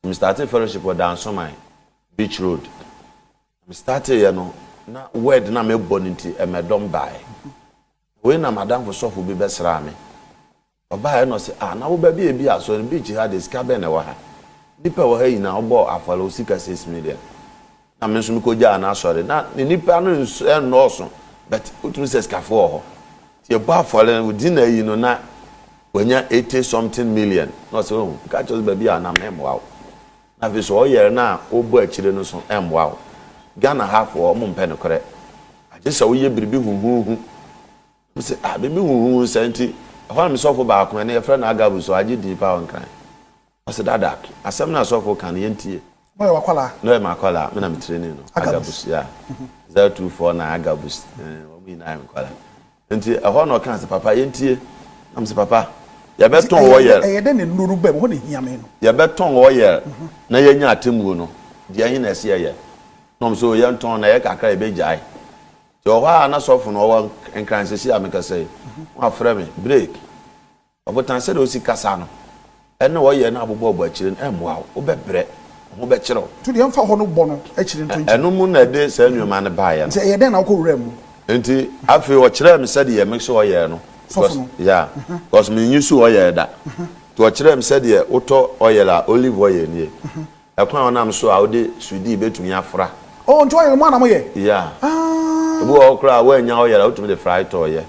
Me startee fellowship wɔ Dansoman, Beach Road. Me starteeɛ no, na word na mebɔ no nti, ɛmɛdɔm baeɛ. Wei na m'adamfo sɔfo bi bɛsraa me. Ɔbaeɛ na ɔse, ah, na wo baabi a ebi asɔre no, beach ha deɛ, sika bɛn na ɛwɔ ha? Nnipa a ɛwɔ ha nyinaa, wobɔɔ afɔre, wo sika 6 million. Na me nso mekɔgyaa n'asɔre. Na ne nnipa no nnɔɔso, but wotumi sɛ sikafoɔ wɔ hɔ. Nti yɛbɔ afɔre no, within ayi no na wanya 80 something million. Na ɔsɛ, oh, nka kyerɛ sɛ baabi a nam na ɛmmoa wo. Na afei so ɔyɛre no a wobɔ akyire no so ɛmmoa wo. Ghana hafoɔ, ɔmo mpɛ nokorɛ. Agye sɛ woyɛ biribi huhuuhu. Sɛ ah, biribi huhuuhu sɛ nti, ɛhɔ na me sɔfo baako, ɛne yɛfrɛ no Agabus, so agye din paa wɔ Nkran. Ɔsɛ dada, asɛm no asɔfo ka no, yɛntie. Na ɔyɛ w'akwadaa? Na ɔyɛ m'akwadaa, me na me training no. Agabus. Agabus, yeah. 0249 Agabus. Wɔn nyinaa yɛ nkwadaa. Nti ɛhɔ na ɔka sɛ, papa, yɛntie. Na mo sɛ, papa, yɛbɛtɔn oil. Ɛyɛ dɛ ne nnuro bɛm hɔ na ehia me no. Yɛbɛtɔn oil na yɛnya atemmuo no. Deɛ ɛhe na ɛsɛ yɛyɛ? Na ɔmo sɛ yɛntɔn na ɛyɛ kakra, yɛbɛgyae. Nti ɔhɔ a na sɔfo no ɔwɔ Nkransɛsi a mekasa yi, wɔn afrɛ me break. Ɔbotan, sɛdeɛ osi kasa no ɛne ɔyɛ no abobɔ ɔbɔ akyire no ɛmmoa wo, wobɛbrɛ, wo ho bɛkyerɛ wo. To deɛ mfa hɔ no bɔ no akyire nto nkyɛn. Ɛno mu na ɛde saa nneɛma no baeɛ no. Nti ɛyɛ dɛn na wokɔ wura mu? Nti afei ɔkyerɛɛ me sɛdeɛ mix oil no. Sɔfo no? Yeah, because menyi so oil da. Nti ɔkyerɛɛ me sɛdeɛ wotɔ oil a, olive oil nie, ɛkwan a ɔnam so a wode sudi bɛtumi afra. Oh, nti oil mu ana moyɛ? Yeah. Ah. Ebi wɔ hɔ koraa a woanya oil a, wotumi de Frytol yɛ.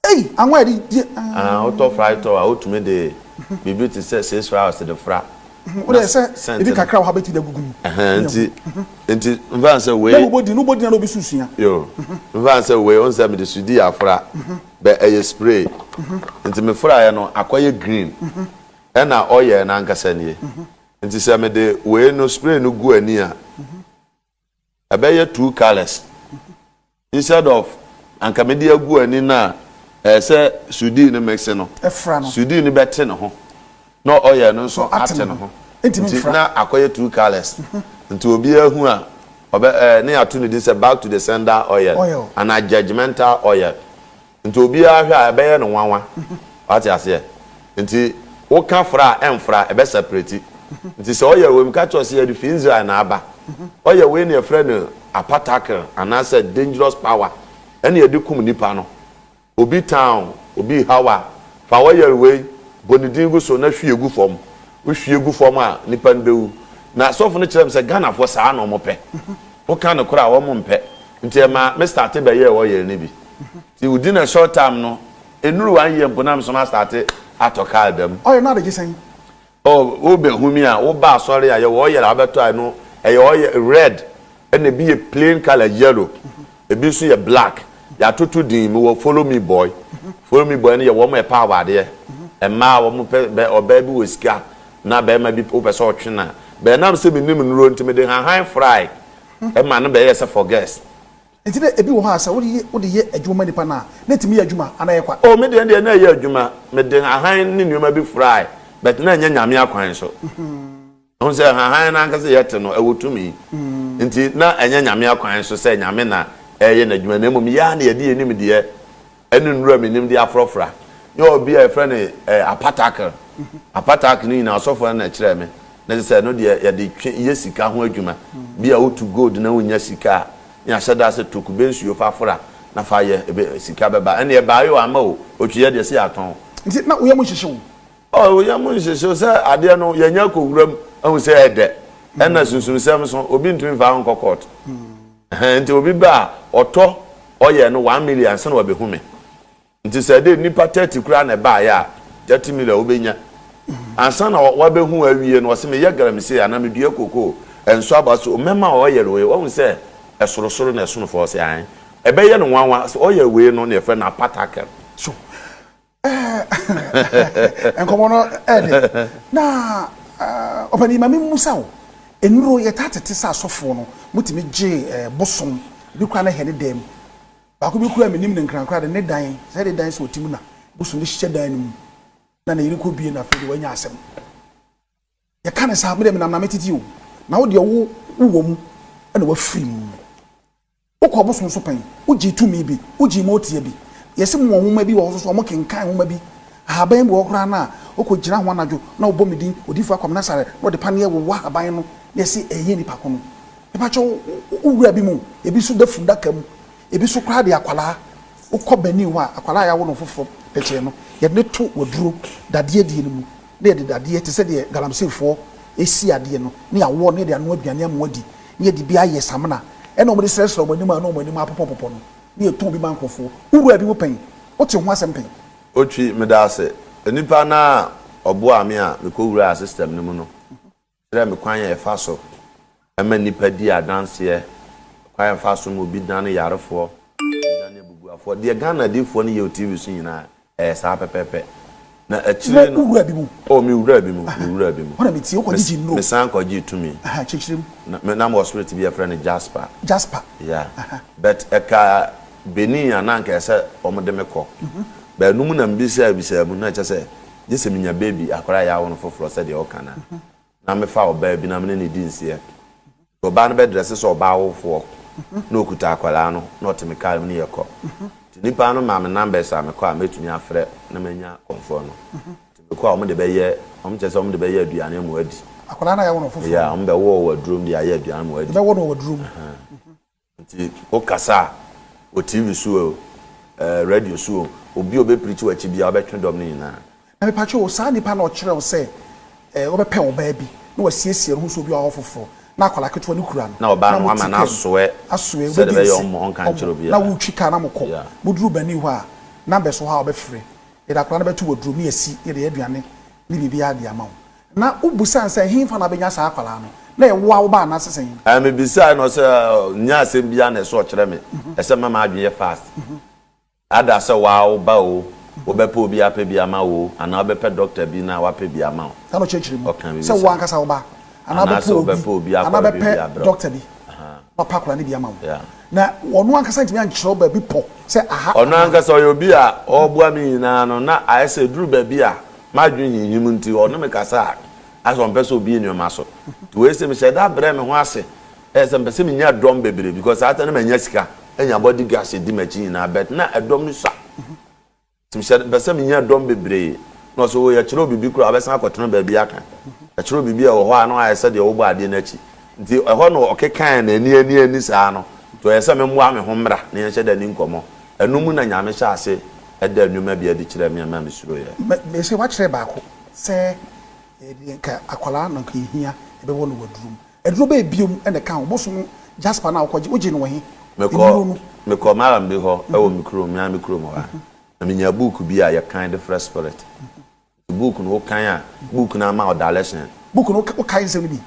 Ei, anwa yɛde gye? Ah, wotɔ Frytol a, wotumi de biribi te sɛ 6 hours de fra. Wode sɛ ebi kakra wɔ ha bɛtumi de agugu mu. Ɛhɛn, nti nfa sɛ wei na wobɔ din, wobɔ din na obi susua. Yo, nfa sɛ wei, ɔn sɛ mede sudi afra bɛ, ɛyɛ spray, nti me fraeɛ no akɔyɛ green, ɛna ɔyɛ n'ankasa nie. Nti sɛ mede wei no spray no gu ani a, ɛbɛyɛ two colours instead of anka mede agu ani no a ɛyɛ sɛ sudi no mix no. Ɛfra no. Sudi no bɛte ne ho na ɔyɛ no nso ate ne ho. Ntumi nti mfra. Na akɔyɛ two colours, nti obiara hu a ɔbɛ ne ato ne din sɛ back to the sender oil, Oil. Anaa judgmental oil. Nti obiara hwɛ a, ɛbɛyɛ no nwanwa, wate aseɛ? Nti woka fra a, ɛmfra, ɛbɛ separate. Nti sɛ ɔyɛ wei mu ka kyerɛ sɛ yɛde fi Israel na aba, ɔyɛ wei ne yɛfrɛ no apatakere anaasɛ dangerous power, ɛne yɛde kum nipa no. Obi town obi haw a, fa ɔyɛ wei bɔ ne din gu so na hwie gu fam. Wohwie gu fam a, nipa no bɛwu. Na sɔfo no kyerɛ me sɛ Ghanafoɔ saa na ɔmo pɛ. Woka no korɔ a, wɔn mpɛ. Nti ɛma me start bɛyɛɛ ɔyɛ no bi. Nti within a short time no, enuru one year mpo na me so ma start atɔ kaa dam. Ɔyɛ no adegye sɛn? Oh, wobɛhu mi a, woba asɔre a, yɛwɔ oil a wobɛtɔ a, no ɛyɛ oil red, ɛna ebi yɛ plain colour yellow, ebi nso yɛ black. Yɛatoto din. Mewɔ Follow Me Boy. Follow Me Boy no yɛ wɔn ɛpɛ awadeɛ, mmaa a wɔn pɛ bɛ ɔbaa bi wɔ sika na bɛrima bi wopɛ sɛ ɔtwe na bɛnam sɛ menim nnuro nti mede hahan fry ɛma no bɛyɛ sɛ for girls. Nti dɛ ebi wɔ hɔ a sɛ wode yɛ adwuma ma nipa no a, na ɛtumi yɛ adwuma anaa ɛyɛ kwa? Oh, me deɛ na ɛyɛ adwuma. Mede hahan ne nneɛma bi fry, but na ɛnyɛ Nyame akwan so. Ɔhu sɛ hahan no ankasa yɛte no, ɛwɔ tumi, nti na ɛnyɛ Nyame akwan so sɛ Nyame na ɛyɛ n'adwuma, na mmom yɛa na yɛde yɛnim deɛ ɛne nnura menim de afrɔfra. Yɛ obi a yɛfrɛ no apatakere. Apatakere no nyinaa, ɔsɔfoɔ no na ɛkyerɛ me na kyerɛ sɛ ɛno deɛ yɛde twe yɛ sika ho adwuma bi a wotu gold na wonya sika a, ne ahyɛ da sɛ to kube nsuo fa afora na fa yɛ ebe sika bɛba. Ɛne ɛbaayɛ o, ama o otwi yɛ deɛ sɛ yɛatɔn. Nti na woyɛ mu nhyehye wo? Ɔ, yɛn mu nhyehyɛ sɛ adeɛ no yɛnyɛ kɔ wuram ahu sɛ ɛdɛ, ɛna sunsunsɛm so obi ntumi nfa nkɔ court. Ɛhɛn, nti obi ba a ɔtɔ ɔyɛ no 1 million sɛ na wabɛhu me. Nti sɛ ɛde nipa 30 koraa na ɛbaayɛ a, 30 million wobɛnya ansa na wabɛhu awie no. Ɔsɛ meyɛ galamsey anaa medua koko ɛnso aba so mɛma ɔyɛ wei. Wɔn sɛ ɛsorosoro na ɛsono fɔ, ɔsɛ ahen ɛbɛyɛ no nwanwa sɛ ɔyɛ wei no na yɛfrɛ no apatakɛ. So nkɔmɔ no ɛde na ɔpɛni ma mi musa o, nnuro yɛtaa tete sɛ asɔfoɔ no motumi gye bosom bi kora ne hɛ ne dɛm baako bi kura mi nim ne nkrankra de ne dan sɛ de dan sɛ ɔtim na bosom bi hyehyɛ dan no mu na ne yere kɔ bie na afei de wanya asɛm. Yɛka ne saa, mede menam na metete o, na wo deɛ wo wowɔ mu ɛna wafiri mu. Wokɔ bosom so pɛn? Wogye tumi bi, wogye motia bi, yɛsɛ mu wɔ nwoma bi wɔ hɔ so so ɔmo kenkan nwoma bi. Ahaban bi wɔ hɔ koraa no a, wokɔgyina ho anadwo na wobɔ me din, Odiyifoɔ Kwamina Asare, na wɔde paneɛ wowɔ ahaban no na yɛse ɛyɛ nipa ko no. Mepakyɛw, wo wura bi mu, ebi nso da fundaka mu, ebi nso koraa de akwadaa, wokɔ Benin hɔ a, akwadaa a yɛawo no foforɔ pɛkyɛɛ no, yɛde no to waduro dadeɛ die no mu, na yɛde dadeɛ te sɛ deɛ galamseyfoɔ si adeɛ no, na yɛawɔ no, na yɛde anoa aduane ama wɔadi, na yɛde bi ayɛ samina, ɛna wɔde srɛsrɛ wɔn anim a na wɔn anim apopɔpopɔ no, na yɛtɔn bi ma nkurɔfoɔ. Wo wura bi mu pɛn? Wote ho asɛm pɛn? Otwi, meda ase. Nipa no a ɔboaa me a mekɔwuraa system no mu no kyerɛɛ me kwan a yɛfa so ma nnipa di adanseɛ, kwan a yɛfa so ma obi dane yarefoɔ, obi dane abubuafoɔ. Deɛ Ghana adiyifoɔ no yɛ wɔ TV so nyinaa, ɛyɛ saa pɛpɛɛpɛ. Na akyire no. Wo wuraa bi mu? Oh, me wuraa bi mu, me wuraa bi mu. Hɔ na metie, wokɔgyegye nnuro? Mesan kɔgyee tumi. Aha, kyerɛkyerɛ mu. Na, me, na mewɔ spirit bi a yɛfrɛ no Jasper. Jasper. Yeah. But ɛkaa Benin a na anka ɛsɛ sɛ wɔde me kɔ. But ɛno mu na mebisaa bisaa mu na kyerɛ sɛ gye sɛ menya baby, akwadaa a yɛawo no foforɔ sɛdeɛ wɔka no a, na mefa ɔbaa bi na me ne no di nseɛ. Nti ɔbaa no bɛdrɛse sɛ ɔbaa awofoɔ na ɔkuta akwadaa no na ɔte me kaa mu ne yɛkɔ. Nti nipa no maa me numbers a mekɔ a mɛtumi afrɛ na manya kɔmfoɔ no. Nti mekɔ a wɔde bɛyɛ, wɔn kyerɛ sɛ wɔde bɛyɛ aduane ama wadi. Akwadaa no a yɛawo no foforɔ no. Yeah, wɔn bɛwɔ wɔ aduro mu de ayɛ aduane ama wadi. Yɛbɛwɔ no wɔ aduro mu. Nti wokasa a, wɔ TV so o, eh, radio so o, obi a ɔbɛpirikyi w'akyi biara, ɔbɛtwe dɔm no nyinaa. Na mepakyɛ o, saa nipa no a ɔkyerɛ wo sɛ eh, wobɛpɛ ɔbaa bi na wasiesie ne ho sɛ obi a ɔwɔ foforɔ, na akwadaa ketewa no kura no, Na ɔbaa na no mote wama no kaa mu, asoɛ asoɛ, sɛdeɛ wobɛdi ɛbɛyɛ nse, ɔmmɔ, ɔnka nkyerɛ ɔmmɔ, obiara. na wotwi kaa na mokɔ, Yeah. moduru Benin hɔ a, numbers wɔ hɔ a wobɛfrɛ, yɛde akwadaa no bɛto w'aduro mu na yɛasi, yɛde yɛn aduane ne biribiara de ama wo. Na wobisaa no sɛ, Ɛhefa na wobɛnya saa akwadaa no? Na ɛyɛ wo ara wo ba anaasɛ sɛn? Ɛɛ, mebisae na ɔsɛ nyɛ asɛm biara na ɛsɛ ɔkyerɛ me. Ɛsɛ mma m'adwene yɛ fast. Ada sɛ wo ara wo ba o, wobɛpɛ obi apɛ bi ama wo o, anaa wobɛpɛ dɔkta bi na wapɛ bi ama wo. Saa na ɔkyerɛkyerɛ mu. Ɔka biribi Sɛ wo saa. ankasa wo ba, anaa Anaasɛ wobɛpɛ wobɛpɛ obi, obi anaa akɔhwɛ bi wobɛpɛ abrɛ wo. dɔkta bi na wapɛ akwadaa no bi ama wo. Na ɔno ankasa ntumi ankyerɛ wo baabi pɔ sɛ aha Ɔno anaa. ankasa ɔyɛ obi a ɔreboa me nyinaa no, na ayɛ sɛ ɛduru baabi a m'adwene hinhim nti ɔne me kasa a, ayɛ sɛ ɔmpɛ sɛ obue nneɛma so. Nti wei sɛ mehyɛ da brɛ me ho ase, ɛyɛ sɛ mepɛ sɛ menya dɔm bebree because saa time no na manya sika, anya body guards di m'akyi nyinaa but na ɛdɔm no sua. Nti mehyɛ mepɛ sɛ menya dɔm bebree. Na ɔsɛ o yɛkyerɛ wo biribi koraa a wobɛsan akɔtena baabi aka. Yɛkyerɛ wo biribi a ɛwɔ hɔ a na wayɛ sɛ deɛ wobɔ adeɛ no akyi. Nti ɛhɔ na ɔkekae no ani ani ani saa no. Nti ɔyɛ sɛ memmoa me ho mmra na yɛnhyɛ da nni nkɔmmɔ. Ɛno mu na Nyame hyɛɛ ase da nneɛma bi adi kyerɛɛ me a ɛma mesuroeɛ. Me mese wakyerɛ baako sɛ yɛde nka akwadaa na nka yɛhia yɛbɛwɔ no wɔ aduro mu. Aduro bɛɛ biom na ɛka ho? Bosom jasper no a wokɔgye wogye no wɔ he? Mekɔ Nnuro no. mekɔ Mallam bi hɔ wɔ me kurom, me ara me kurom hɔ a, na menyaa book bi a yɛkan de frɛ spirit. Nti book no wokan a, book no ama wo direction. Book no wokae nsɛm no bi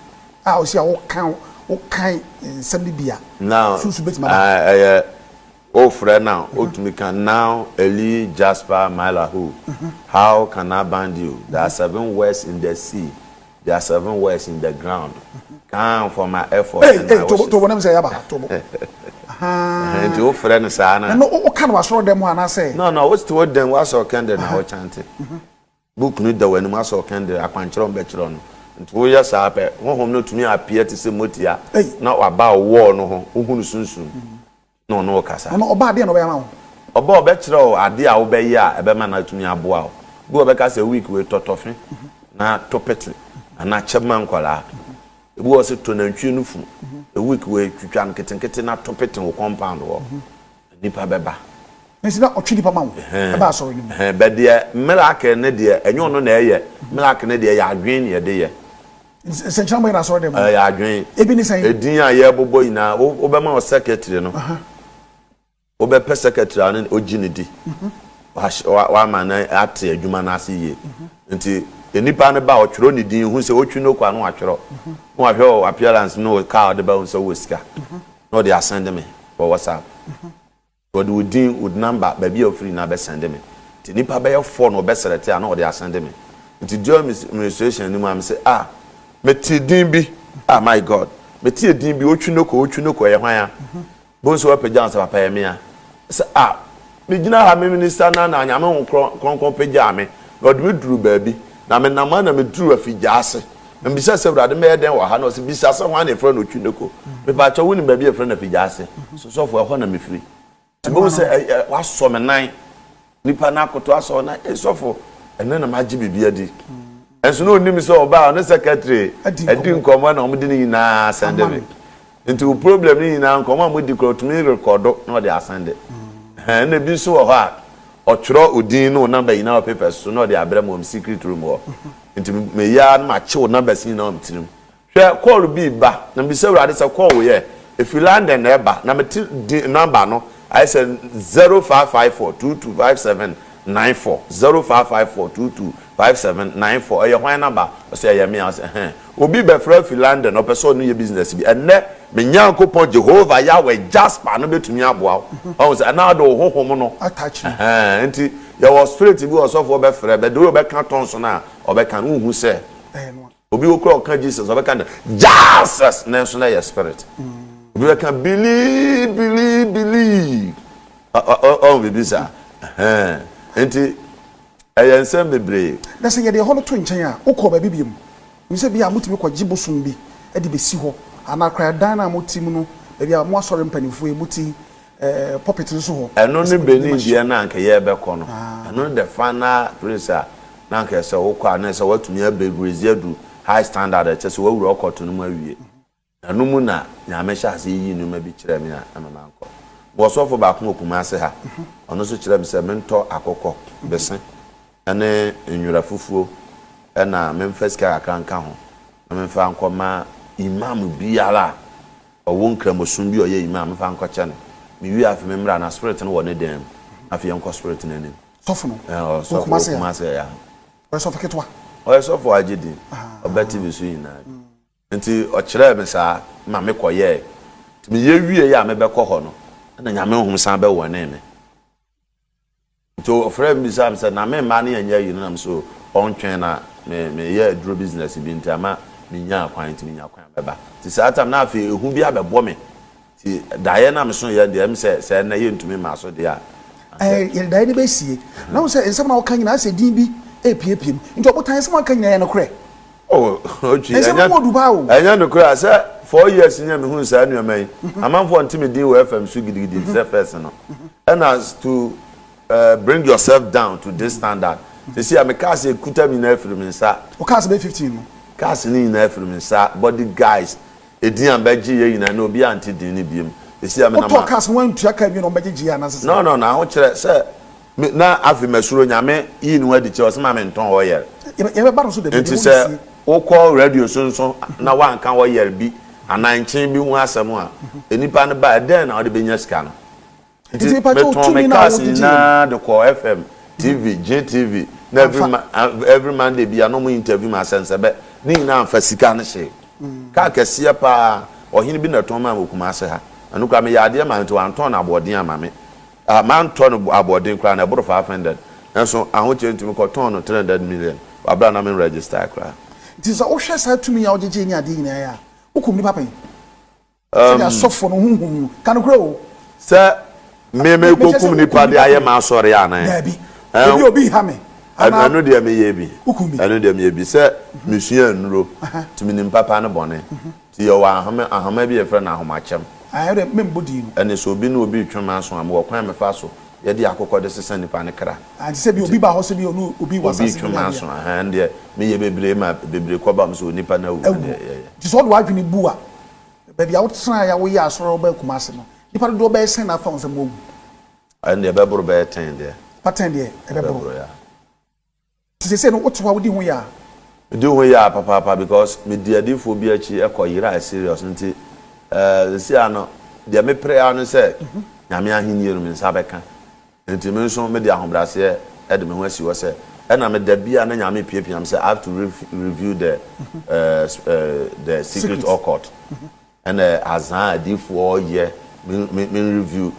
a ɔsi a wokan wokan nsɛm no bi a Now sunsum bɛtumi aba. ɛyɛ wofrɛ no a wotumi ka now Eli Jasper Mylahu how can I bind you there are 7 words in the sea there are 7 words in the ground come for my effort Hey, and hey, my tobo wishes. tobo na mi sɛ yaba ha tobo. Nti wofrɛ no saa na. Ɛno woka no wɔ asɔrɔ dɛm hɔ anaasɛ? No, wote wo dɛm woasɔ candle na wokyante. Book no da w'anim asɔ candle akwankyerɛ wɔn bɛkyerɛ no. Nti woyɛ saa pɛ honhom no tumi appear te sɛ motia na waba wo wall no ho wohu no sunsum na ɔne wo kasa. Ɔno ɔba adeɛ na ɔbɛyɛ ama wo? Ɔba ɔbɛkyerɛ wo adeɛ a wobɛyɛ a ɛbɛma no atumi aboa wo. Bi wɔ bɛka sɛ week wei tɔ tɔfe na to pete anaa kyɛ ma nkwadaa. Ebi wɔ sɛ tɔ nantwie no funu. Week wei twitwa no nketenkete na to pete wo compound hɔ. Nipa bɛba. Nti na ɔtwe nipa ma wo ɛba asɔre no mu. Bɛ deɛ miracle ne deɛ ɛnyɛ ɔno na ɛyɛ. Miracle ne deɛ yɛ adwene na yɛde yɛ. Nsɛnkyerɛ mo yɛ na asɔre dɛm. Ɛyɛ adwene. Ebi ne sɛn? Edin a yɛbobɔ nyinaa wobɛma wo secretary no. Wobɛpɛ secretary a ne ogye ne di. Wama no ate adwuma no ase yie. Nti nipa no ba ɔtwerɛ ne din hu sɛ otwi no kɔ a na watwerɛ. Na wahwɛ wɔ appearance ne wɔ car ɔde ba hu sɛ wowɔ sika. Na ɔde asɛnde me wɔ WhatsApp. Ɔde wo din, wo number, baabi a ofiri na abɛsɛnde me. Nti nipa bɛyɛ four na ɔbɛsɛrɛte a na ɔde asɛnde me. Nti during ministration no mu a mese ah mete din bi ah my God mete din bi otwi no kɔ otwi no kɔ ɛyɛ hwan a? Bohu sɛ wapagya wo nsa papa ɛyɛ me a. Sɛ ah megyina ha me minister na na Nyame ho kronkron pagyaa me na ɔde me duru baabi na menam a na meduru afigya ase. Na mebisa sɛ Awurade mɛyɛ dɛn wɔ ha na ɔse bisa sɛ hwan na yɛfrɛ no otwi no kɔ. Mepaakyɛw wonim baabi a yɛfrɛ no afigya ase? So sɔfo ɛhɔ na mefiri. Nti bohu sɛ wasɔ me nan. Nipa no akoto asɔ wo nan. Ei sɔfo. Ɛnnɛ na magye biribi adi. Ɛnso na ɔnim sɛ ɔbaa ɔne secretary Adi adi nkɔmmɔ. nkɔmmɔ na wɔde ne nyinaa asɛnde Ama me. no. Nti wo problem no nyinaa nkɔmmɔ a modi koraa ɔtumi rekɔdo na ɔde asɛnde. Ɛhɛn, ɛna ebi nso wɔ hɔ a ɔtwerɛ wo din ne wo number nyinaa wɔ papers so na ɔde abrɛ me wɔ me secret room hɔ. Nti meyɛ ara na makye wo numbers nyinaa wɔ me tirim. Hwɛ, call bi reba, na mebisa Awurade sɛ, call wei ɛ? Ɛfiri London na ɛba, na mete din, number no, ayɛ sɛ 0554 225794, 0554 225794, ɛyɛ hwan number? Ɔse, ɛyɛ me a, ɔse, ɛhɛn. Obi rebɛfrɛ afi London, ɔpɛ sɛ ɔne wo yɛ business bi. Ɛnnɛ, me Nyankopɔn Jehovah Yahweh Jasper no bɛtumi aboa wo. Wahu sɛ, anaa ɔde wo honhom no, ɛhɛn, nti yɛwɔ spirit bi wɔ ɔsɔfoɔ bɛfrɛ, but the way ɔbɛka tongues no a ɔbɛka no, wonhu sɛ. Obi wɔ kura ɔka Jesus ɔbɛka no Jesus nanso na ɛyɛ spirit. Obi bɛka believe believe believe ɔn biribi saa. Nti ɛyɛ nsɛm bebree. Na sɛ yɛde ɛhɔ no to nkyɛn a, wokɔ baabi bio? Menim sɛ ebia motumi kɔgye bosom bi de bɛsi hɔ, anaa koraa dan no a mote mu no, baabi a mo asɔre mpanimfoɔ yi mote Eh, pulpit no so hɔ. Ɛno ne Benin deɛ no a anka yɛrebɛkɔ no. Ɛno ne the final place a na anka ɛsɛ wokɔ a na ɛsɛ woatumi abɛgraze adu high standard a ɛkyɛ sɛ woawura wo kɔɔto no mu awie. Na ɛno mu na Nyame hyɛɛ aseɛ yiyii nneɛma bi kyerɛɛ me a ɛma mankɔ. Mewɔ sɔfo baako wɔ Kumasi ha, ɔno nso kyerɛɛ me sɛ mentɔ akokɔ, bese ne nwera fufuo na memfa sika kakra nka ho na memfa nkɔma Imam biara a Ɔwɔ nkramosom bi a ɔyɛ imam a memfa nkɔkyɛ no. Mewie a afei memmra na spirit no wɔ ne dan mu. Afei yɛnkɔ spirit no anim. Sɔfo no? Ɛɛ, Wɔ ɔsɔfo wɔ Kumasi ha? Kumasi ha. Ɔyɛ sɔfo ketewa? Ɔyɛ sɔfo a agye din. Ɔba TV so nyinaa bi. Nti ɔkyerɛɛ me saa ma mekɔyɛɛ. Nti meyɛ wieeɛ a mebɛkɔ hɔ no, ɛna Nyame honhom san bɛwɔnee me. Nti ɔfrɛɛ me bisaa me sɛ na me mma no yɛnyɛ ayi no na me so ɔntwɛn na me meyɛ aduro business bi nti ama menyaa kwan nti menya kwan a mɛba. Nti saa time no afei ehu bi abɛbɔ me nti daeɛ no a mesoeɛ deɛ ɛm sɛ sɛ ɛnnɛ yɛntumi mmaa so deɛ a anka. Ɛɛ yɛde daeɛ no bɛsie. Na wohu sɛ nsɛm no a woka nyinaa asɛ din bi repiapia mu. Nti ɔbotan nsɛm a woka nyinaa ɛyɛ nokorɛ? Oh Otwi Nsɛm no ɛnyɛ mu ɔdu paa o. ɛnyɛ nokorɛ a sɛ 4 years ni a mehuu saa nneɛma yi amanfoɔ nte me din wɔ FM so gidigidi te sɛ first no ɛna to uh, bring yourself down to this standard sisi a me cars ekuta mi nyinaa firi me nsa. O cars bɛyɛ 15 no. Cars no nyinaa firi me nsa body guys edin a bɛgye yɛ nyinaa na obi ante din no biem sisi a me nam Wotɔɔ a. cars no wantua car bi na wɔbɛgyegye yɛ anaasɛ sɛ. No no na ahokyerɛ sɛ Me na afei masuro Nyame yii ne ho adi kyerɛ ɔse ma mentɔn oil. Yɛbɛba no so dabi Nti sɛ wokɔ radio so nso na woanka oil bi anaa nkyen bi ho asɛm a nnipa no ba a ɛdɛn na wode bɛnya sika no? Nti metɔn me cars nyinaa de kɔɔ FM, TV, GTV na every every Monday bia na ɔmo interview me asɛnsɛbɛ ne nyinaa amfa sika no hyee. Car kɛseɛ paa ɔhene bi na ɛtɔn maa me wɔ Kumasi ha. Ɛno koraa meyɛ adeɛ maa no nti wantɔn no aboɔden amma me. Ah, mantɔ no aboɔden koraa no, ɛboro 500. Nanso ahokyere nti mekɔtɔn no 300 million wɔ bere a na menregistae koraa. Nti sɛ wohwɛ saa tumi a wogyegyee ne adeɛ nyinaa yi a, wokum nnipa pɛn? Sɛdeɛ asɔfoɔ no honhom no, ka nokorɛ o. Sɛ me Mekyerɛ sɛ merekɔkum wokum nnipa de nnipa ayɛ pɛn? m'asɔre anaa? Daabi. Ɛn, Ebi obi reha me, anaa ɛno deɛ meyɛ bi. wokum bi? Ɛno deɛ meyɛ bi. Sɛ mesua nnuro, nti menim papa ne bɔne. Nti yɛwɔ ahoma, ahoma bi a yɛfrɛ no ahomakyɛm. Ae, wo deɛ memmɔ din no. Ɛne sɛ obi ne obi retwe m'aso a, mewɔ kwan a mefa so yɛde akokɔ de sesa nipa no kra. Ae, nti sɛ bi Nti obi ba hɔ sɛ bi ɔne obi wɔ obi asase retwe bi ne adeɛ m'aso a. a, ɛhɛn, ɛndeɛ meyɛ bebree ma bebree kɔba mu sɛ onipa no awu, Awu. ɛndeɛ yɛyɛ. Nti sɛ wode w'adwene bu a, baabi a wotenaeɛ a woyɛɛ asɔre a wobaa Kumasi no, nnipa dodoɔ bɛyɛ sɛn na afa wo nsam wɔawu? Ɛndeɛ ɛbɛboro bɛyɛ ten deɛ. Nnipa ten deɛ, ɛbɛboro. Ɛbɛboro, yeah. Nti sesei no wote hɔ a wodi ho yaa? Medi ho yaa papaapa because medi adiyifoɔ bi akyi kɔ yerae serious nti eh sesei ara no deɛ mepere ara ne sɛ Nyame ahennie no me nsa bɛka nti me nso mede ahobraseɛ de me ho asi hɔ sɛ ɛna me da biara na Nyame repiapia me sɛ I have to review the eh the secret occult. Ɛna azaa adiifoɔ yɛ me me me review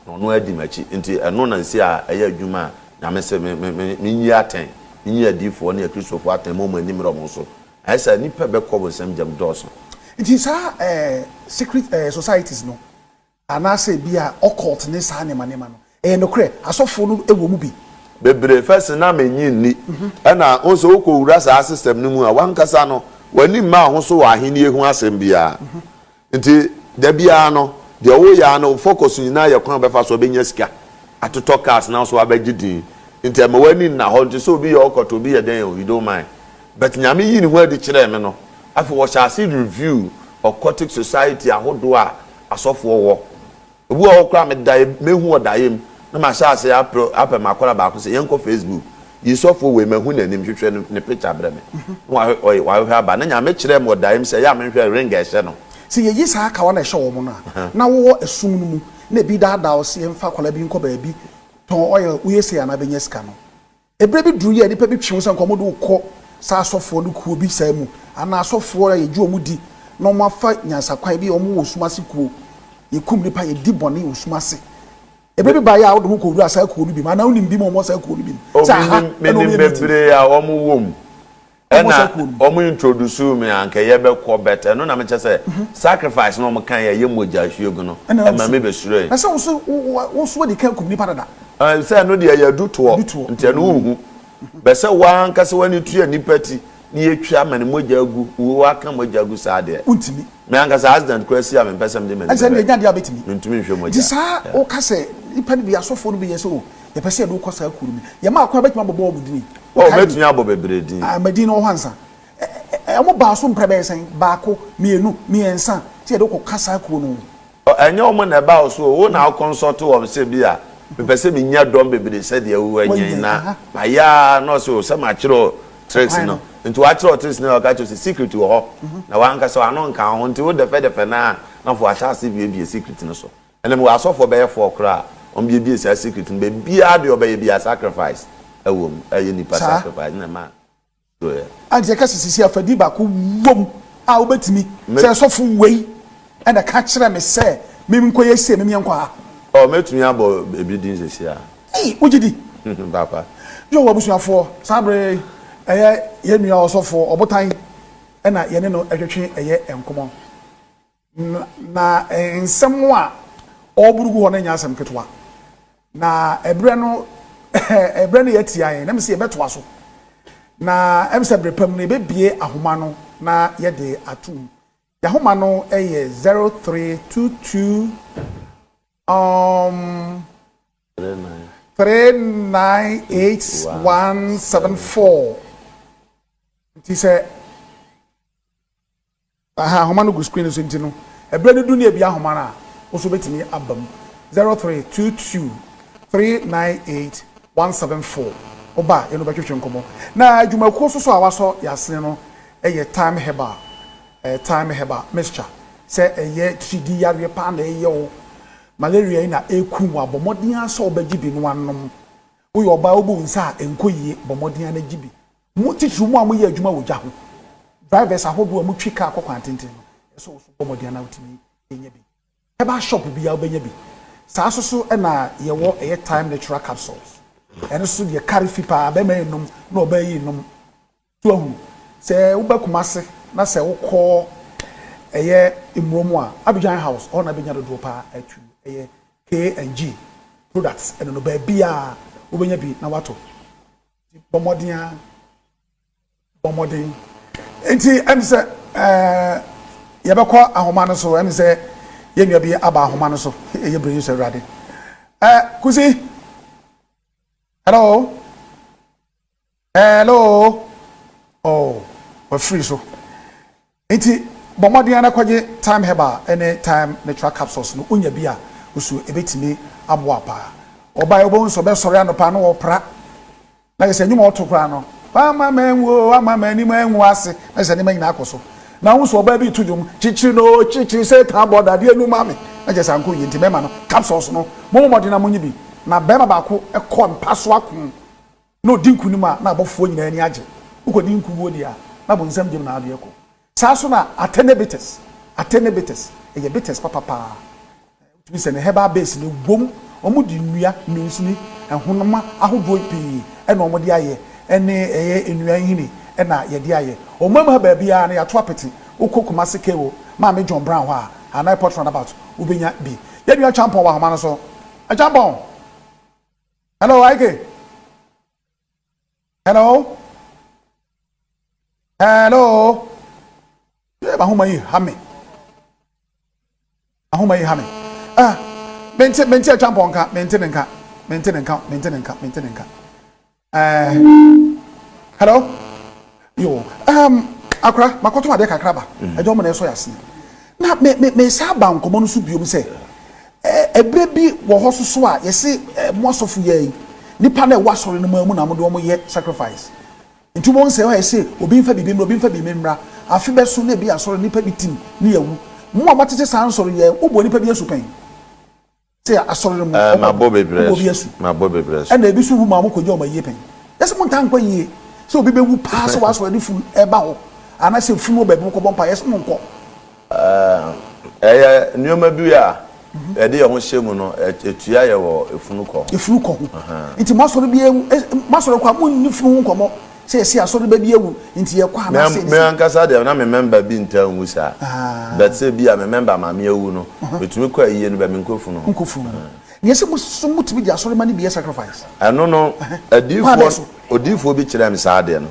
na ɔno adi makyi nti ɛno na nsi a ɛyɛ adwuma a Nyame se me me me menyi atɛn menyi adiifoɔ ne akristofoɔ atɛn ma ɔmo ani mmere ɔmo so ayɛ saa nnipa bɛkɔ bonsam gyam dɔɔso. Nti saa eh secret eh societies no Anaasɛ ebia occult ne saa nneɛma nneɛma no. Ɛyɛ nokorɛ, asɔfoɔ no wɔ mu bi. Bebree, first na mennye nni. Ɛna wohu sɛ wokɔwura saa system no mu a, w'ankasa no, w'ani mma wo ho so wɔ ahennie ho asɛm biara. Nti da biara no, deɛ woyɛ ara no, wo focus nyinaa yɛ kwan a wobɛfa so abɛnya sika, atotɔ cars na wo nso woabɛgye din. Nti ɛma w'ani nna hɔ, nti sɛ obi yɛ ɔkɔtɔ, obi yɛ dɛn o, you don't mind. But Nyame yii ne ho adi kyerɛɛ me no, afei wɔhyɛ ase review occultic society ahodoɔ a asɔfoɔ wɔ. Obi wɔ hɔ koraa a medaeɛ, mɛhu wɔ daeɛ mu na mahyɛ aseɛ apɛ apɛ m'akwadaa baako sɛ yɛnkɔ Facebook, yi sɔfoɔ wei mahu n'anim, hwehwɛ no ne picture brɛ me. Na wahwɛ ɔy wahwehwɛ aba. Na Nyame kyerɛɛ me wɔ daeɛ mu sɛ ɛyɛ a menhwɛ ring a ɛhyɛ no. Sɛ yɛyi saa kawa no a ɛhyɛ wɔn no a, na wowɔ ɛsum no mu na ebi daadaa wo sɛ yɛmfa akwadaa bi nkɔ baabi tɔn oil, woyɛ sei anaa bɛnya sika no. Ɛberɛ bi duruiɛ a nnipa bi twe wo sɛ nka wɔde wo kɔ saa asɔfoɔ no kuo bi saa mu anaa asɔfoɔ a yɛgye wɔn di na wɔafa nyansakwan bi a wɔwɔ sum ase kuo, yɛkum nnipa, yɛdi bɔne wɔ sum ase. Ɛberɛ bi baeɛ a wode ho kɔwuraa saa kuo no bi mu anaa wonim bi mu a wɔwɔ saa kuo no bi mu Oh, sɛ aha menim, na menim wɔyɛ meeting. bebree a wɔwɔ mu. Wɔwɔ saa Ɛna kuo no mu. wɔn introduce me a anka yɛbɛkɔ but ɛno na mekyɛ sɛ sacrifice na wɔn kan yɛ ɛyɛ mogya hwiegu no Ɛna na ɛma wosuro. me bɛsuroe. Na sɛ wo nso wo wo wo nso woadi kan akum nnipa dada. Ɛɛ, sɛ ɛno deɛ ɛyɛ adutoɔ, Adutoɔ. nti ɛno wonhu. Bɛ sɛ wo ara ankasa w'ani tua nnipa ti na yɛtwa ma ne mogya gu, wo waka mogya gu saa deɛ. Wontumi. Me ankasa accident koraa si a mempɛ sɛ mede m'ani Ɛnti sɛ ɛno deɛ bɛhwɛ. ɛnyɛ adeɛ a wobɛtumi. Mentumi nhwɛ Nti mogya. saa Yeah. woka sɛ nnipa no bi, asɔfoɔ no bi yɛ sɛ o yɛpɛ sɛ yɛde wo kɔ saa kuo no mu. Yɛma kwan a wobɛtumi abobɔ wɔn dini? Oh, Wokae bi? mɛtumi abɔ bebree din. Ah, ma din no wɔ hɔ ansa. Ɛ, ɛ, ɛ, wɔn baa so mprɛ bɛyɛ sɛn? Baako, mmienu, mmiɛnsa, sɛ yɛde wo kɔka saa kuo no ho. Ɔ, ɛnyɛ wɔn na ɛba wo so o, wo na wo consult wɔn sɛ bi a, mepɛ sɛ menya dɔm bebree sɛdeɛ wo anya yi Woanya yi, na aha. mayɛ ara na ɔse o sɛ makyerɛ wo tricks Kwan no. no. Nti wakyerɛ wo tricks no na ɔka kyerɛ wo sɛ secret wɔ hɔ, na w'ankasa w'ano nka wo ho nti wo dɛfɛdɛfɛ no ara na afei wahyɛ ase buebue secret no so. Ɛnna mewɔ asɔfoɔ bɛyɛ four koraa a wɔbuebue saa secret no, baabiara deɛ ɔbɛyɛ biara sacrifice wɔ mu, ɛyɛ nipa Saa. sacrifice na ɛma suroeɛ. Ante yɛka sɛ sisi afadi baako wom a wobɛtumi Me. sɛ sɔfo wei ɛna ka kyerɛ me sɛ menkɔyɛ sei memeɛ nkɔ ha. Oh, mɛtumi abɔ ebi din sisi a. Ei, wogye di? Papa. Yo, abusuafoɔ, saa bere yi ɛyɛ yɛn nua ɔsɔfo Ɔbotan ɛna yɛne no ɛtwetwe ɛyɛ nkɔmɔ. Na nsɛm a ɔreboro gu hɔ no nyɛ asɛm ketewa. Na ɛberɛ no, ɛberɛ no yɛatia yɛn, na mesɛ yɛbɛtoa so. Na ɛm sɛ berɛ pa mu no yɛbɛbie ahoma no na yɛde atom. Yɛahoma no yɛ 0322 um, 398174. Nti sɛ Aha, ahoma no gu screen no so nti no, ɛberɛ no du ne abue ahoma no a, wo nso wobɛtumi aba mu. 0322 398 174. Woba a, yɛne wo bɛtwetwe nkɔmmɔ. Na adwumakuo nso so a wɔasɔ yɛn asene no yɛ Thyme Herbal, eh, Thyme Herbal Mixture. Sɛ ɛyɛ tiridi yareɛ paa na ɛyɛ wo, malaria yi na ɛreku wo a, bɔ mmɔden ara sɛ wobɛgye bi na woanom. Woyɛ ɔbaa wobu wo nsa a, ɛnkɔ yie, bɔ mmɔden ara na gye bi. Mo, titiriw mo a moyɛ adwuma wɔ gya ho, drivers ahodoɔ a motwi kaa kɔ kwan tenten no, ɛsɛ sɛ wo nso bɔ mmɔden na wotumi nya bi. Herbal shop biara wobɛnya bi. Saa nso so na yɛwɔ ɛyɛ Thyme Natural Capsules. Ɛno nso deɛ kare fi paa, bɛrima yi nom na ɔbaa yi nom. So ahunu? Sɛ woba Kumase na sɛ wokɔ ɛyɛ Mmuro mu a, Abidjan House, hɔ na bɛnya dodoɔ paa atu ɛyɛ K and G products ɛno no baabiara wobɛnya bi na watɔ. Nti bɔ mmɔden ara, bɔ mmɔden. Nti ɛm sɛ ɛɛ yɛbɛkɔ ahoma no so, ɛm sɛ yɛn nua bi aba ahoma no so. Ɛyɛ bere yi sɛ Awurade. Ɛɛ Kusi, hello, hello, oh, wafiri so. Nti bɔ mmɔden ara kɔgye Thyme Herbal ne Thyme Natural Capsules no, wonya bi a, nso ɛbɛtumi aboa paa. Ɔbaa yi wobɛhu sɛ ɔbɛsɔre anɔpa na ɔrepra, na kyerɛ sɛ nnwom a ɔto koraa no, wama manwu o, wama m'anim angu ase, na kyerɛ sɛ nneɛma nyinaa akɔ so. Na wohu sɛ ɔbaa bi reto dwom, kyekyere no o, kyekyere Satan bɔ dadeɛ no ma me, na kyerɛ sɛ ankɔ yie. Nti mmarima no, capsules no, mommɔ mmɔden na monye bi. Na barima baako kɔ mpa so ako na ɔdi nkonim a, na abɔfoɔ nyinaa ani agye. Wokɔdi nkoguo deɛ a, na bonsam gyam na adeɛ kɔ. Saa nso na Atene bitters, Atene bitters, ɛyɛ bitters papa paa. Wotumi sɛ ne herbal base no ɛwom, wɔde nnua, nnunsini, nhonoma ahodoɔ pii na wɔde ayɛ, ɛne ɛyɛ nnua nhini na yɛde ayɛ. Ɔman mu ha baabiara no yɛato apete, wokɔ Kumasi KO, Maame John Brown hɔ a, anaa Airport Roundabout, wobɛnya bi. Yɛn nua Champon wɔ ahoma no so. Champon! Hello, Ike. Hello. Hello. Ṣé ahoma yi ha me? Ahoma yi ha me. Ah, mente mente atwa mpɔnka, mente ne nka, mente ne nka, mente ne nka, mente ne nka. Eh, hello? Yo, um, akora, makɔtɔn adeɛ kakra ba. Mm. Ɛdɛ ɔmo na ɛsɔ yasene. Na me me me saa ba nkɔmɔ no so biom sɛ, ɛbrɛ bi wɔ hɔ soso a yɛse mo asɔfo yɛ yi, nipa na ɛwɔ asɔre no mu mu na mo de wɔn yɛ sacrifice. Nti wɔn sɛ ɔyɛ sɛ obi nfa biribi mmra, obi nfa biribi mmra. Afe bɛso na ebi asɔre nipa bi tim ne yɛwu. Mo a moatete saa nsɔre yɛ, wobɔ nipa bi asu pɛn? Sɛ asɔre no mu Eh, mabɔ bebree wobɔ obi asu. asu. Mabɔ bebree asu. Ɛna ebi nso wu ma wɔkɔgya wɔn ayie pɛn. Yɛse montaa nkɔ ayie. Sɛ obi bɛwu paa sɛ w'asɔre de funu ɛba hɔ anaasɛ funu wɔ baabi mokɔbɔ mpaeɛ yɛse monkɔ. Eh, ɛyɛ nneɛma bi a yɛde yɛn ho hyɛ mu no, ɛtua yɛ wɔ efunu kɔ ho. Efunu kɔ ho. Nti mo asɔre bi awu, mo asɔre kɔ a monni funu ho nkɔmmɔ sɛ yɛse asɔre ba bi awu nti yɛkɔ anaasɛ Me yɛde sɛ. ankasa deɛ na me member bi ntaa nwu saa. Ah. But sɛ bi a me member maame awu no, metumi kɔ ayie no but menkɔ funu ho. Nkɔ funu ho. Nea ɛsɛ mo so motumi de asɔre ma no bi yɛ sacrifice. Ɛno no, Kwan bɛn adiyifoɔ, so? odiyifoɔ bi kyerɛɛ me saa adeɛ no.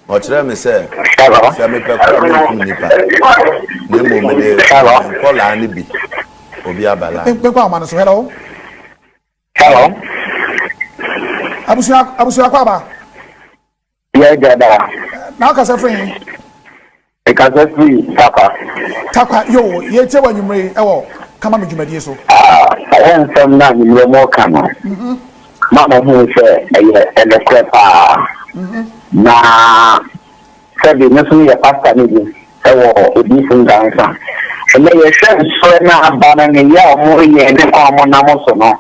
Na ɔkyerɛɛ me sɛ, sɛ mepɛ koraa menkum nnipa, na mmom mede me nkɔlaa no bi, obi aba line. Menkɔ ahoma no so. Hello. Hello. Abusua, abusua kɔ aba. Yɛ dada. Na ɔkasa firi he? Mekasa firi Tarkwa. Tarkwa, yoo, yɛtie wɔ anwummere yi ɛwɔ Kama Me dwumadie so. Ah, ɛyɛ nsɛm no a anwummere mo ka no, ma mo hu sɛ ɛyɛ ɛnokorɛ paa. Na sɛbi me nso meyɛ pastor no bi ɛwɔ Odiyifo Nkansah. Ɛnɛ yɛhwɛ nsɔre no aba no ne yɛ a wɔn yɛ ne kwan a wɔn nam so no,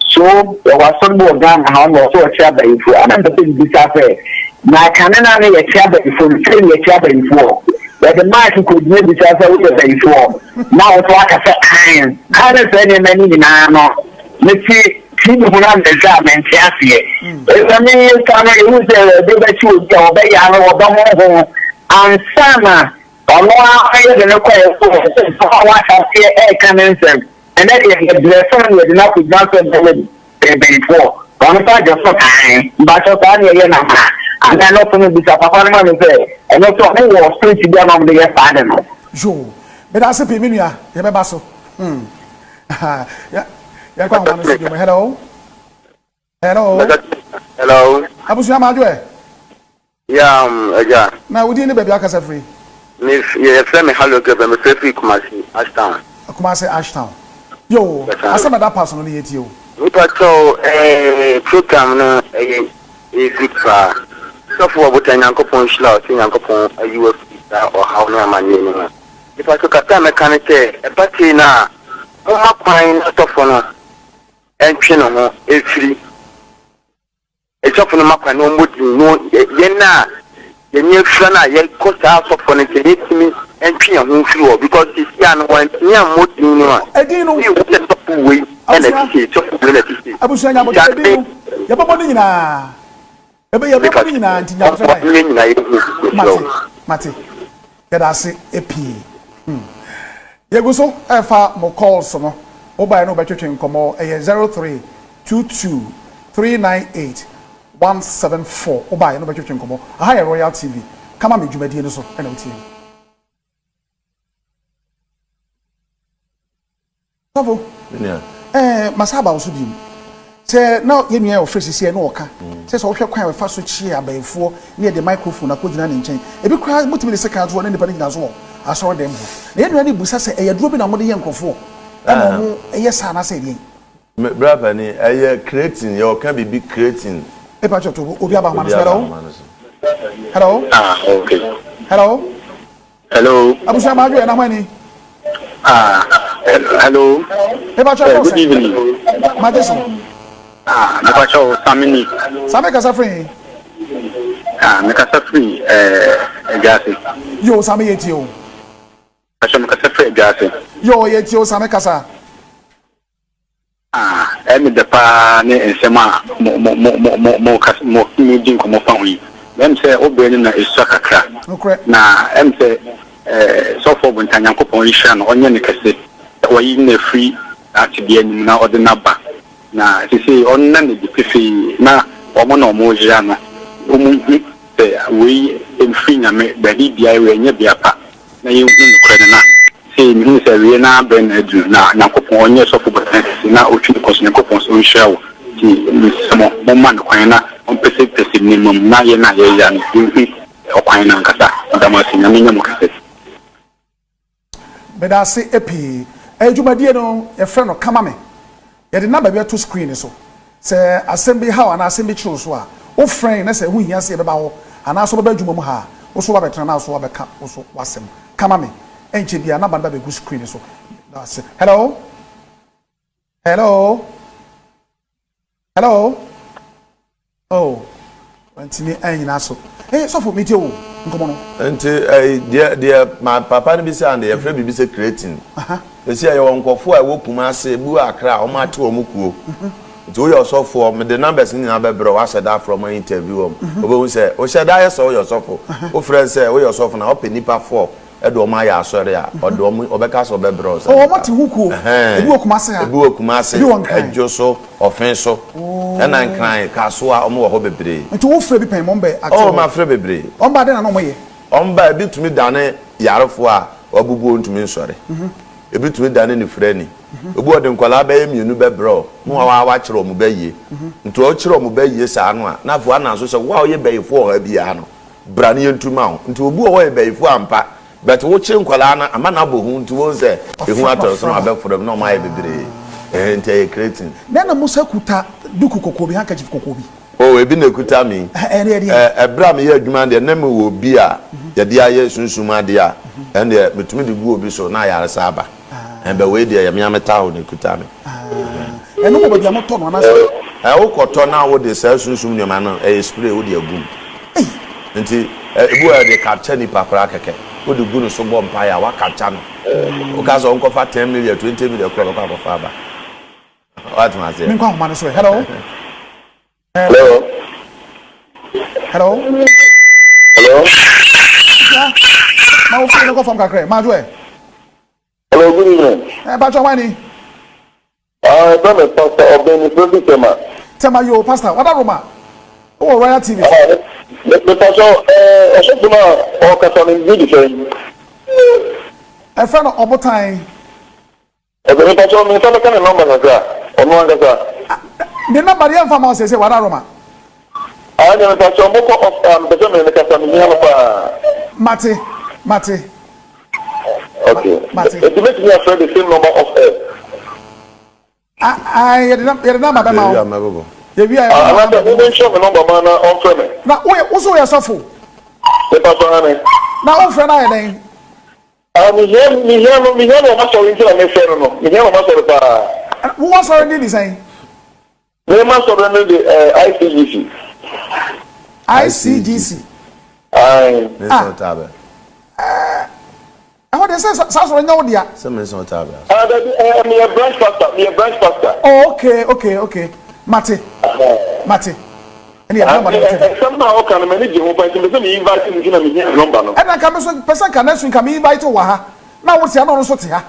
So yɛwɔ asɔre bi wɔ Ghana ha ɔno ɔsɛ ɔkyerɛ abayifoɔ ɛna mpɛ sɛ mebisa sɛ na kane no a na yɛkyerɛ abayifoɔ no sɛn na yɛkyerɛ abayifoɔ yɛde mic kɔgyina bisa sɛ woyɛ bayifoɔ na wo nso waka sɛ aane aane saa nneɛma no nyinaa no mete TV ho na mehwɛ a mente aseɛ ɛsɛ me sa no yɛhu sɛ ɛde bɛkye obi a wɔbɛyare wɔbɛhoho ansa na ɔno ara yɛde no kɔ ɛso sɛ wahyɛ aseɛ ɛreka ne nsɛm Ɛnɛ deɛ yɛbrɛ sɛ na yɛde no akɔgyina sɛ bɛyɛ mpanyinfoɔ ɔno nso agye so ae mpakyɛw saa ne yɛyɛ no anaa anaa ɛno so no bisa papa no ma me sɛ ɛno so ɔmo wɔ spirit bi a na ɔmo de yɛ saa de no. Yoo meda ase pii me nua yɛbɛba so hmm yɛnkɔ ahoma no so bio hello hello Hello. Abusua madwo ɛ. Yeah, um, agya. Na wo din ne baabi akasa firi? Me yɛfrɛ me Hallo Gabriel, mefrɛ firi Kumasi, Ashtown. Kumasi, Ashtown. Yoo, asɛm ɛda pa so no ne yɛtie o. Nipa kyɛw eh, program no ɛyɛ ɛyɛ good paa. Sɔfo Ɔbotan Nyankopɔn nhyira wo sɛ Nyankopɔn ayi wo afiri saa ɔhaw ne amanneɛ no mu. Nipa kyɛw kakra a mɛka ne sɛ ɛba sei no a momma kwan na sɔfo no ntwe ne ho mfiri Asɔfo no ma kwan na wɔmmɔ din no, yɛn a yɛn ani afira no a yɛkɔ saa asɔfoɔ no nkyɛn yɛntumi ntwe yɛn ho mfiri hɔ because seesei a no wɔantumi ammɔ din no a Edin no, ne yɛhu sɛ sɔfo wei na abusua, ɛte sei, sɔfo wei na ɛte sei. abusua Nti nyabotrɛ edin ade no, yɛbɛbɔ ne nyinaa. Ebe yɛbɛbɔ meka ne nyinaa nti nyabotrɛ ɔmmɔ ma yɛn. ne yɛn nyinaa yɛhu mesrɛ Mate, wo. mate. Yɛda ase pii. Hmm. Yɛgu so ɛfa mo calls no. Wobaeɛ no wobɛtwetwe nkɔmmɔ. Ɛyɛ 0322 398 174. Wobaeɛ no wobɛtwetwe nkɔmmɔ. Aha yɛ Royal TV. Kama me dwumadie no so ɛna wotie no. Sɔfo, eh, masa aba wo so bio. Sɛ na yɛn nua a ɔfrɛ sisi na ɔka sɛ sɛ wohwɛ kwan a wɔfa so kye abayifoɔ ne yɛde microphone akɔgyina ne nkyɛn, ebi koraa motumi de sekan to hɔ na nipa no gyina so wɔ asɔredan mu hɔ. Na yɛn nua no bisa sɛ ɛyɛ aduro bi na wɔde yɛ nkurɔfoɔ ɛna wɔn yɛ saa anaasɛ ɛdeɛn? Me bra panin, ɛyɛ creatine, yɛ ɔka biribi creatine. Epa kyɛ to obi aba ahoma no Obi so. aba Hello? ahoma no so. Hello? Ah, okay. Hello? Hello. Abusua maa adwo na hwan ni? Ah, hello. Mepa kyɛw Eh, fɛw good sɛn? evening. Magye so. Ah, mepa kyɛw Sami ni. Sami kasa firi he? Ah, me kasa firi eh Adwase. Yo, Sami yɛ tie o. Pakyɛw me kasa firi Adwase. Yo, yɛ tie o Sami kasa. Ah, ɛyɛ me dɛ paa ne nsɛm a mo mo mo mo mo mo kas mo mo di nkɔmmɔ fa ho yi. Na ɛm sɛ wo bere no na esua kakra. Nokorɛ. Na ɛm sɛ eh, Sɔfoɔ Bontah Nyankopɔn nhyira no, ɔnyɛ no kɛse sɛ wayi no afiri saa tebea no mu na ɔde no aba. Na seesei ɔnna no adi pefee na wɔn na wɔyera no, wɔnhu sɛ wei mfiri Nyame, baabi biara wei ɛnyɛ bea pa. na yɛnhu nokorɛ no na sei mehunu sɛ awieɛ no ara berɛ na aduru na Nyankopɔn ɔnyɛ sɔfo botan kɛse na ɔtwi ne kɔ so Nyankopɔn sɛ ɔnhyira wo nti mesrɛ mo momma no kwan na. Ɔmpɛsɛmpɛsɛ nneɛma mu na yɛn a yɛyera no yɛnhu ɔkwan no ankasa. Meda mo ase. Nyame nyɛ mo kɛse. Medase pii. Ɛyɛ dwumadie no yɛfrɛ no Ka Ma Me. Yɛde number bi bɛto screen no so. Sɛ asɛm bi haw anaa asɛm bi kyere wo so a, wo frɛ yɛn na sɛ ɛho hia sɛ yɛbɛba hɔ anaa sɛ wobɛba adwuma mu ha a, wo nso woabɛtena na wo nso woabɛka wo nso w'asɛm. Ka ma me. Ɛnkyɛ biara number no bɛbɛgu screen no so. Medase. Hello? Hello? Hello? Oh, wantumi anyina so. Hey, sɔfo, metie wo nkɔmmɔ no. Nti eh, deɛ deɛ ma papa no bisa no deɛ yɛfrɛ biribi sɛ creatine. Ɛsi a yɛwɔ nkurɔfoɔ a ɛwɔ Kumase, ebi wɔ Accra a wɔn ate wɔn kuo. Nti woyɛ ɔsɔfoɔ, mede numbers no nyinaa bɛbrɛ wo, woahyɛ da afrɛ wɔn interview wɔn. Wobɛhu sɛ wohyɛ da ayɛ sɛ woyɛ ɔsɔfo. Wofrɛ no sɛ woyɛ ɔsɔfo na wopɛ nnipa four de wɔn ayɛ asɔre a, ɔde wɔn, ɔbɛka sɛ ɔbɛbrɛ wo saa Oh, nipa wɔn te ho kuo. Ɛhɛn. Ebi wɔ Kumase ha. Ebi wɔ Kumase, Ebi wɔ Nkran. Adwo so, Ɔfen so, ɛna Nkran, Kasoa, wɔn wɔ hɔ bebree. Nti wo frɛ bi pɛn ma wɔn bɛ ate Oh, hɔ? mafrɛ bebree. Wɔn ba dɛn na na wɔn yɛ? Wɔn ba, ebi tumi dane yarefoɔ a wabubu ɔntumi nsɔre. Ebi tumi dane nifirani. Ebi wɔ de nkwadaa bɛyɛ mmienu bɛbrɛ wo, na wa wakyerɛ wɔn bɛyie. Nti ɔkyerɛ wɔn bɛyie saa no a, na afei wanam so sɛ wo a woyɛ bɛyifoɔ wɔ ha biara no, Bra na yɛntu ma wo. Nti obi wɔ hɔ ɔyɛ bayifoɔ ampa but wo kye nkwadaa no ama no abɔ hu nti wohu sɛ ehu atɔ no so na wabɛfora mu na wɔn ayɛ bebree ɛhɛn nti ɛyɛ cretin. Nana Musa kuta duku kɔkɔɔ bi, handkerchief kɔkɔɔ bi. Oh ebi na ekuta me yi. Ɛno yɛ deɛn? Ɛ ɛberɛ a meyɛ adwuma no deɛ na mewɔ obi a yɛde ayɛ sunsum adeɛ a ɛno deɛ metumi de gu obi so na ayaresa aba. Ɛn but wei deɛ ɛyɛ me ara me towel na ekuta me. Ɛno wɔ baabi a motɔ no anaasɛ? Ɛ wokɔtɔ na wode saa sunsum nneɛma no ɛyɛ spray wode agu mu. Nti ebi wɔ hɔ a yɛde capture nipa koraa kɛkɛ. Wode gu no so bɔ mpaeɛ a woacapture no. Woka sɛ ɔnkɔfa ten million, 20 million koraa ɔbɛkɔ akɔfa aba. Woate aseɛ? Menkɔ ahoma no so ɛ. Hello? Hello. Hello. Hello. Yeah. Ma wo phone no kɔ fam kakra. Ma adwo ɛ. Hello, good evening. Eh, Pacho wani. Ah, ɛfɛ mi pastor Ɔbɛn mi fɛ fi Tema. Tema yo pastor, wada Roma. Wɔ Royal TV. Ah, me me pastor, eh, ɔsɔfo na ɔkasa no bi di sɛn. Ɛfɛ no ɔbotan. Ɛfɛ mi pastor, mi nsa bɛka ne nɔmba kakra, ɔno ankasa. Ne nɔmba de yɛn fa ma ɔsɛsɛ wada Roma. Ah, ɛnna mi pastor, mo kɔ off air, mi pɛ sɛ mi ne kasa, mi hia no paa. Mate, mate. Okay. Mate. Nti mɛtumi afrɛ the same number off air. Ah, ah, yɛde nam yɛde namba bɛma Yɛwie a wo. mɛbobɔ. Yɛwie a yɛde Ah, namba anaasɛ bɛma wo. mo nkyerɛ me nɔmba ma na ɔmfrɛ me. Na woyɛ wo so woyɛ sɔfo. Me pastor ane. Na wofrɛ no ayɛ dɛn? Ah, mehia mehia no mehia no wɔ m'asɔre nti na mefrɛ no no. Mehia no wɔ m'asɔre paa. Wo w'asɔre din de sɛn? Me m'asɔre no de eh, ICGC. ICGC. Ae. Me nsa ɔtaa bɛ. Ah. Ɛhɔ deɛ sɛ saa asɔre nyɛ wo dea. Sɛ me nsa ɔtaa bɛ. Ah, dabi, eh, meyɛ branch pastor, meyɛ branch pastor. Oh, okay, okay, okay. Mate, mate. Ɛne yɛ nɔmba no mate. Nsɛm no a ɔka no m'ani gye ho paa nti mepɛ sɛ me invite no nti na mehia nɔmba no. Ɛna nka me nso pɛ sɛ nka next week nka me invite wo wɔ ha na wo te ha na ɔno nso te ha.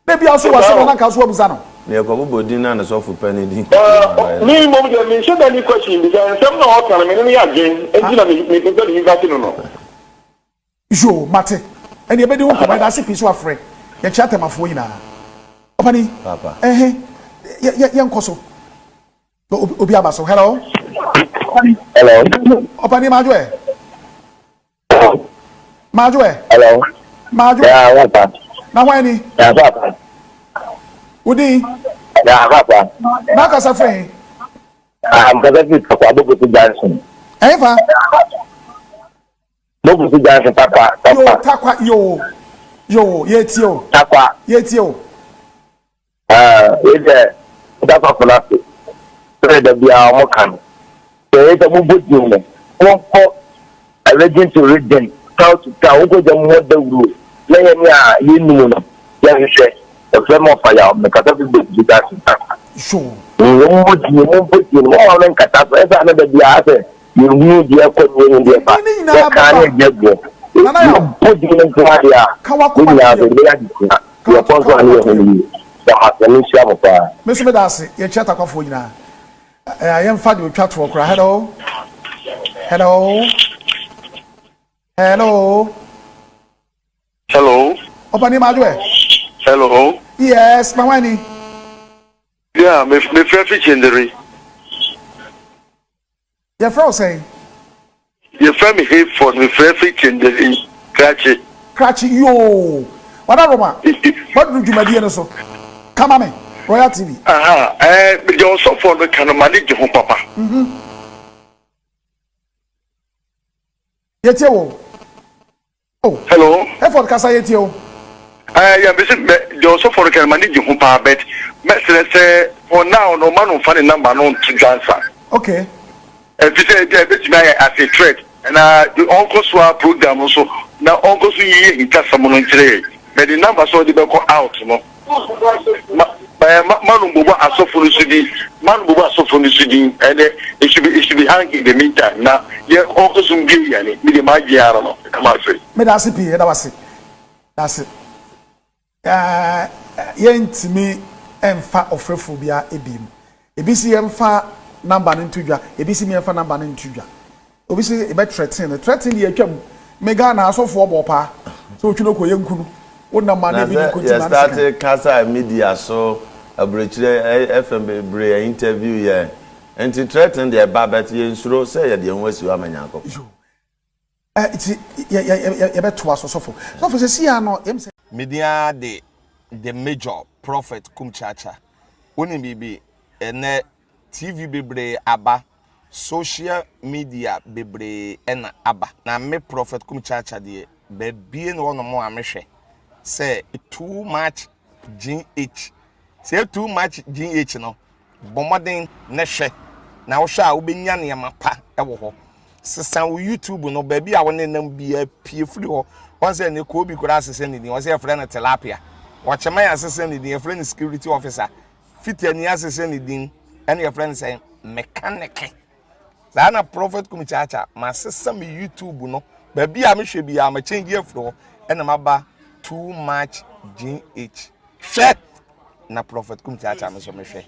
Na ebia nso wɔ asɛm a na nka nso wabisa no. Na yɛkɔbobɔ din na ne sɔfo panin din kɔpue mu a, Me mmom deɛ menhyɛ da nni question bisa, nsɛm no a ɔka no me ne no yɛ adwen nti na mepɛ sɛ me invite no no. Yoo mate, ɛneɛ yɛbɛdi ho nkɔmmɔ, yɛdaase pii sɛ wafrɛ, yɛkyea Tɛmafoɔ nyinaa. Ɔpani, ɛhe, yɛnkɔ so, obi aba so, hello. Hello. Ɔpani, madwo ɛ. Madwo ɛ. Hello. Madwo. Yeah, papa. Na hwan ni? Yeah, papa. Wodin? Yeah, papa. Na kasa firi he? Ah, mkasa firi Takwa Bogoso Junction. Ɛhe fa? Bogoso Junction, Takwa, Takwa. Yo, Takwa, yo. Yo, yɛtie o. Takwa. Yɛtie o. Ah, wei deɛ meda asafo no ase sɛdeɛ da biara wɔka no. Sɛ ɛyɛ sɛ mobɔ din no, monkɔ region to region, town to town, monkɔgya mo ho dawuro na yɛne a yɛnnim no yɛnhwehwɛ. Ɛfrɛ me ɔfa yaw, mekasa fi Bɛdidi ase. Sure. Mommɔ din, mommɔ din, momma no nkata so, ɛsɛ a na da biara sɛ Yɛnhunu deɛ ɛkɔ ne yɛnhu deɛ ɛba. Edin no nyinaa Yɛka bɛba. ne yɛgyina aguo. Nana Yaw, Yɛbɔ din no nko ara deɛ a, ka ne w'akoma nyinaa to nso yam. yɛde bɛyɛ adesua. Ka Yɛkɔ w'ak nso ka a ne w'akoma yɛhu to no yam. yie. Da ha, Nyame nhyira mo paa. Me nso meda ase. Yɛkyia Takwafoɔ nyinaa. Ɛɛ yɛmfa deɛ ɔtwa toɔ koraa. Hello? Hello? Hello? Hello. Ɔpanin Madwo ɛ? Hello. Yes, ma hwan ni? Yeah, me me frɛ fi Kyenderi. Yɛfrɛ wo sɛn? Yɛfrɛ me Hayford, mefrɛ firi Kyenderi, Krakye. Krakye, yoo! Wada Roma, waduru dwumadie no so. Ka ma me, Royal TV. Aha, ɛɛ, deɛ ɔsɔfoɔ no ka no, m'ani gye ho papa. Yɛtie wo. Oh. Hello. Hayford kasa yɛtie wo. Ɛɛ, yɛ mese mɛ deɛ ɔsɔfoɔ no ka no, m'ani gye ho paa, but mɛsrɛ sɛ for now no, ɔma no nfa ne number no nto dwa nsa. Okay. Efisɛ ebia ebetumi ayɛ as a threat na ɔnkɔ so ara program no so na ɔnkɔ so nyiyi ahintasɛm no nkyerɛ yɛn. But ne number sɛ ɔde bɛkɔ out no, ma eh, ma ma no mbobɔ asɔfo no so din, ma no mbobɔ asɔfo no so din, ɛnɛ it should be it should be hang in the meantime na yɛ ɔnkɔ so mbue yɛn ani. Me deɛ m'adwene ara no, ɛka m'asere. Meda ase pii, yɛda wo ase. Da ase. Yɛntumi mfa ɔfrɛfoɔ biara ebiem. Ebi si yɛmfa number no nto dwa, ebi si yɛmfa number no nto dwa. Obi si yɛbɛ threaten no, threaten deɛ atwam. Me Ghana asɔfoɔ bɔ paa sɛ otwi no kɔ yɛnku no. Wo nam a na ebi de Na sɛ nkontim yɛ na ne sekan. starte kasa media so aburokyire FM bebree yɛ interview yɛn nti threaten deɛ ɛba but yɛnsuro sɛ yɛde yɛn ho asi hɔ ama Nyankopɔn. Yo. Eh, nti yɛ yɛ yɛ yɛbɛtoa so sɔfo. Sɔfo sɛ si ya no yɛm sɛ. Me din ara de The Major Prophet Kumchacha. Wonim biribi? Ɛnnɛ TV bebree aba, social media bebree na aba. Na me Prophet Kumchacha deɛ, baabi ne hɔnom a mehwɛ sɛ too much GH. Sɛ too much GH no, Bɔ mmɔden na hwɛ, na wohwɛ a wobɛnya nneɛma pa wɔ hɔ. Sesa wo YouTube no, baabi a wo ne nam biara pue firi hɔ. Wɔn sɛ ne Kobe koraa asesa ne din, wɔn sɛ yɛfrɛ no Tilapia. Ɔkyeman asesa ne din, yɛfrɛ no Security Officer. Fitani asesa ne din, ɛna yɛfrɛ no sɛ Mekaneke. Saa na Prophet Kumi Kyaakya, masesa me YouTube no, baabi a mehwɛ biara, ma change afiri hɔ, ɛna maba Too Much GH. Hwɛ! Na Prophet Kum Kyaakya me nso mehwɛ.